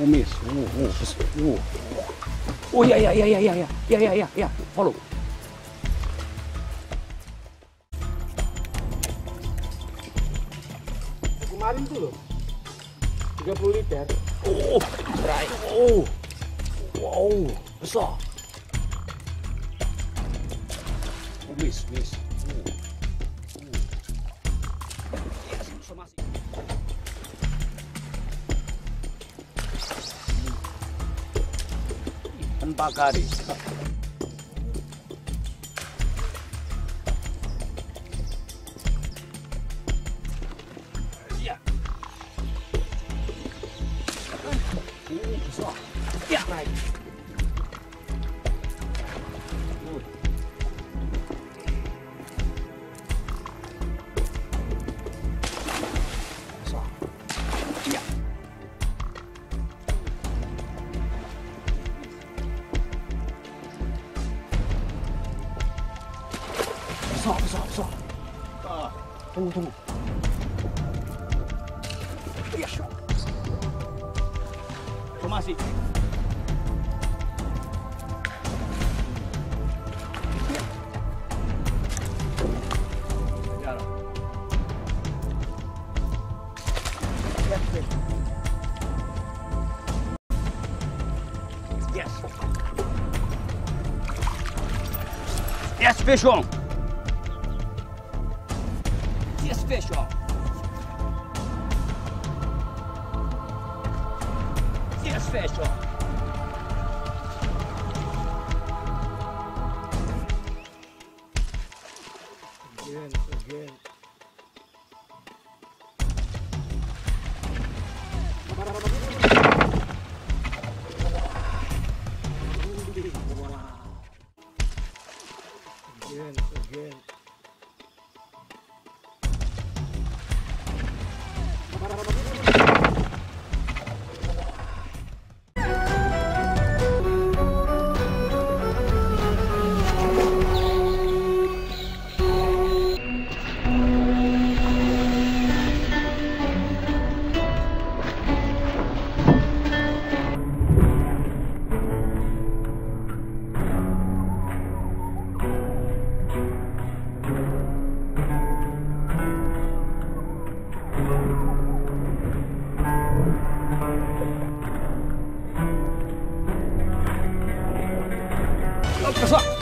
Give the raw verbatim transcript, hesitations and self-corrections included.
Oh, miss. Oh, oh, pes-, oh. Oh, ya, ya, ya. Follow. Kemarin tuh loh, tiga puluh liter. Oh, berat. Oh, wow, besar. Oh, miss, miss. Oh. Oh. Yes, sama sih. Empat kali. Ya. Uh, besar. Ya, naik. Uh. Besar. Ya. Besar, besar, besar. Ah, tunggu, tunggu. Iya. Formasi. Ya. Yes. Yes, fish on. Yes, fish on. Yes, fish on. Again, again. Again, again. Kasok.